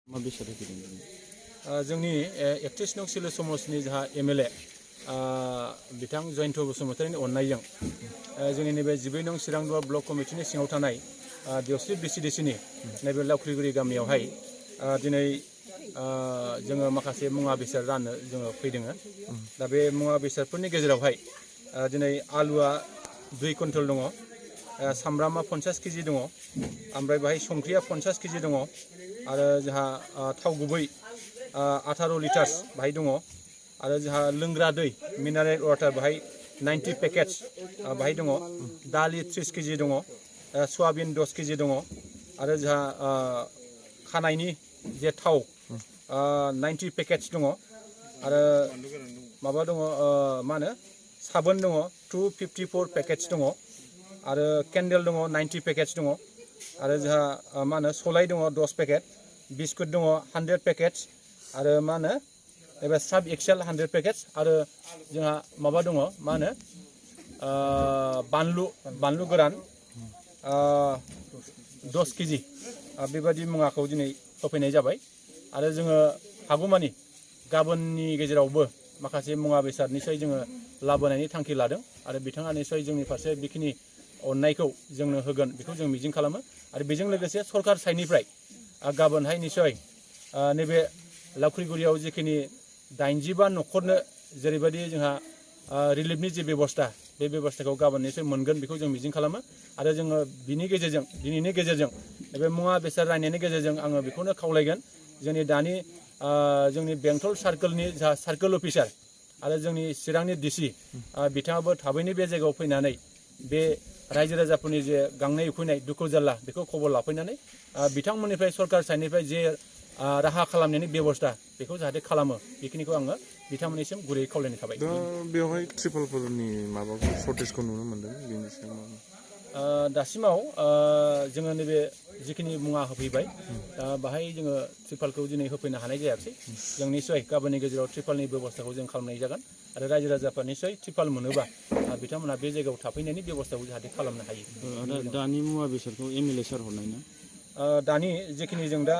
जोंनि 31 नं सिल समाजनि जाहा एम.एल.ए बिथां थ'बस अननायजों जोंनि नैबे 12 नं चिरांदुवा ब्लक कमिटिनि सिङाव थानाय देवस्रि बिसिडिसिनि नैबे लावख्रिगुरि गामियावहाय दिनै जोङो माखासे मुवा बेसाद राननो जोङो फैदों। दा बे मुवा बेसादफोरनि गेजेरावहाय दिनै आलुआ 2 कुइन्टल दङ, सामब्रामा 50 केजि दङ, ओमफ्राय बाहाय संख्रिया 50 केजि दङ, आरो जोंहा थाव गुबै 18 लिटार्स बाहाय दङ, आरो जोंहा लोंग्रा दै मिनारेल वाटार बाहाय 90 पेकेट्स बाहाय दङ, दालि 30 केजि दङ, सयाबिन 10 केजि दङ, आरो जोंहा खानायनि जे थाव 90 पेकेट्स दङ, आरो माबा दङ मा होनो साबोन दङ 254 पेकेट्स दङ, आरो केन्डेल दङ 90 पेकेट्स दङ, आरो जोंहा मा होनो सलाय दङ 10 पेकेट, बिस्कुट दङ 100 पेकेट्स, आरो मा होनो एबा साब एक्सेल 100 पेकेट्स, आरो जोंहा माबा दङ मा होनो बानलु गोरान 10 केजि बेबायदि मुवाखौ दिनै होफैनाय जाबाय। आरो जोङो हागौमानि गाबोननि गेजेरावबो माखासे मुवा बेसाद निसय जोङो लाबोनायनि थांखि लादों, आरो बिथाङा निसय जोंनि फारसे बेखिनि अननायखौ जोंनो होगोन बेखौ जों मिजिं खालामो। आरो बेजों लोगोसे सरकार साइडनिफ्राय गाबोनहाय निसय नैबे लावख्रिगुरियाव जिखिनि 82 न'खरनो जेरैबायदि जोंहा रिलिफनि जे बेबस्था, बे बेबस्थाखौ गाबोन निसय मोनगोन बेखौ जों मिजिं खालामो। आरो जोङो बिनि गेजेरजों दिनैनि गेजेरजों बे मुवा बेसाद राननायनि गेजेरजों आङो बेखौनो खावलायगोन, जोंनि दानि जोंनि बेंटल सार्कोलनि जा सार्कोल अफिसार आरो जोंनि चिरांनि डिसि बिथाङाबो थाबैनो बे जायगायाव फैनानै बे रायजो राजाफोरनि जे गांनाय उखैनाय दुखु जारला बेखौ खबर लाफैनानै बिथांमोननिफ्राय सरकार साइडनिफ्राय जे राहा खालामनायनि बेबस्था बेखौ जाहाथे खालामो, बेखिनिखौ आङो बिथांमोननिसिम गुरैयै खावलायनाय थाबाय। दा बेवहाय ट्रिपालफोरनि माबाफोर सर्टेजखौ नुनो मोनदों बेनि सायाव दासिमाव जोङो नैबे जिखिनि मुवा होफैबाय बाहाय जोङो ट्रिपालखौ दिनै होफैनो हानाय जायाखै। जों निसय गाबोननि गेजेराव ट्रिपालनि बेबस्थाखौ जों खालामनाय जागोन, आरो रायजो राजाफ्रा निसय ट्रिपाल मोनोबा बिथांमोनहा बे जायगायाव थाफैनायनि बेबस्थाखौ जाहाथे खालामनो हायो। दानि मुवा बेसादखौ एम.एल.ए सार हरनाय ना? दानि जिखिनि जों दा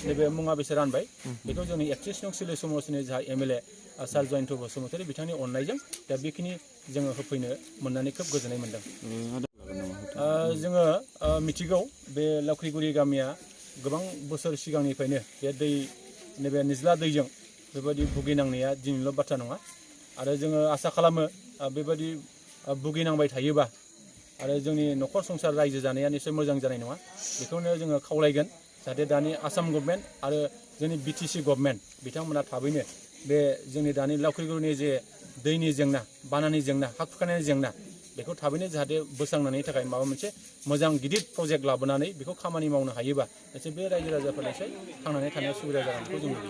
नैबे मुवा बेसाद रानबाय बेखौ जोंनि 31 नं सिल समाजनि जा एम.एल.ए सार थ'बस बिथांनि अननायजों दा बेखिनि जोङो होफैनो मोननानै खोब गोजोननाय मोनदों। जोङो मिथिगौ बे लावख्रिगुरि गामिया गोबां बोसोर सिगांनिफ्रायनो बे दै नैबे निज्ला दैजों बेबायदि भुगिनांनाया दिनैल' बाथ्रा नङा, आरो जोङो आसा खालामो बेबायदि भुगिनांबाय थायोबा आरो जोंनि न'खर संसार रायजो जानाया निसय मोजां जानाय नङा। बेखौनो जोङो खावलायगोन जाहाथे दानि आसाम गभर्नमेन्ट आरो जोंनि बि.टि.सि गभर्नमेन्ट बिथांमोना थाबैनो बे जोंनि दानि लावख्रिगुरिनि जे दैनि जेंना, बानानि जेंना, हा खुरखानायनि जेंना बेखौ थाबैनो जाहाथे बोस्रांनायनि थाखाय माबा मोनसे मोजां गिदिर प्रजेक्ट लाबोनानै बेखौ खामानि मावनो हायोबा एसे बे रायजो राजाफोरनिसै थांनानै थानायाव सुबिदा जागोन बेखौ जों नुयो।